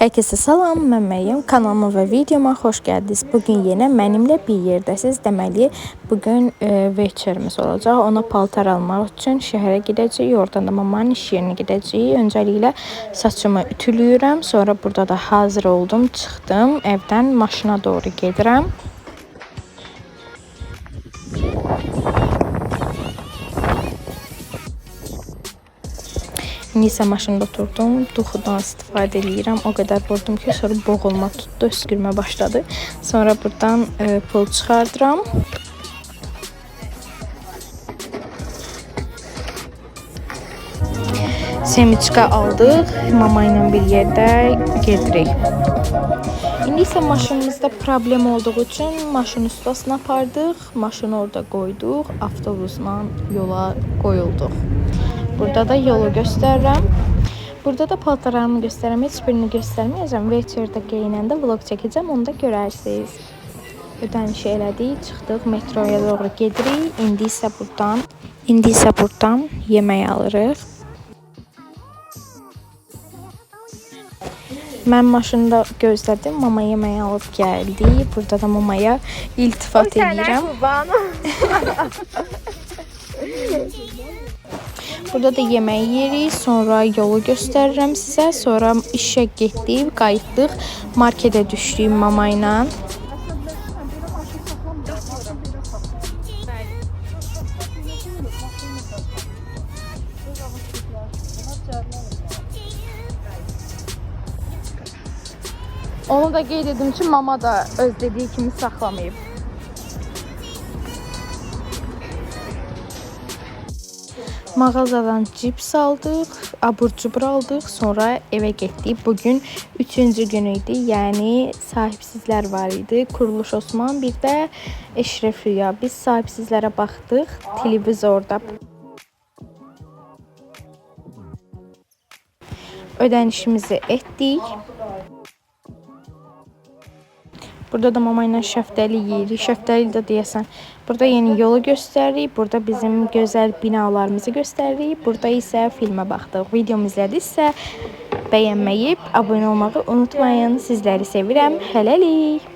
Herkese salam, mən Məryəm. Kanalıma və videoma xoş gəldiniz. Bugün yenə mənimlə bir yerdəsiniz. Deməli, bugün večerimiz olacaq. Ona paltar almaq üçün şəhərə gedəcəyik. Oradan da mamanın iş yerinə gedəcəyik. Öncəliklə saçımı ütülüyürəm. Sonra burada da hazır oldum, çıxdım. Evdən maşına doğru gedirəm. İndi isə maşında oturdum. Duxudan istifadə eləyirəm. O qədər vurdum ki, sonra boğulma tutdu, öskürmə başladı. Sonra buradan pul çıxardıram. Semiçka aldıq. Mama ilə bir yerdə gedirik. İndi isə maşınımızda problem olduğu üçün maşın ustasına apardıq. Maşını orada qoyduq. Avtobusla yola qoyulduq. Burada da yolu göstərirəm. Burada da paltarlarımı göstərirəm. Heç birini göstərməyəcəm. Večerdə geyinəndə vlog çəkəcəm, onu da görərsiniz. Ödənişi elədik, çıxdıq, metroya doğru gedirik. İndi isə buradan yemək alırıq. Mən maşında gözlədim. Mama yeməyi alıb gəldi. Burada da mamaya iltifat eləyirəm. Burada da yemək yeyirik, sonra yolu göstərirəm sizə. Sonra işə getdik, qayıtdıq, marketə düşdük mama ilə. Onu da qeyd edim ki, mama da öz dediyi kimi saxlamayıb. Mağazadan cips aldıq, abur cubur aldıq, sonra evə getdik. Bugün üçüncü gün idi, yəni sahibsizlər var idi. Kuruluş Osman, bir də Eşref Rüya. Biz sahibsizlərə baxdıq televizorda. Ödənişimizi etdik. Burada da mama ilə şəftəli yeyirik. Şəftəli də deyəsən. Burada yeni yolu göstəririk. Burada bizim gözəl binalarımızı göstəririk. Burada isə filmə baxdıq. Videomu izlədinizsə bəyənməyi, abunə olmağı unutmayın. Sizləri sevirəm. Hələlik.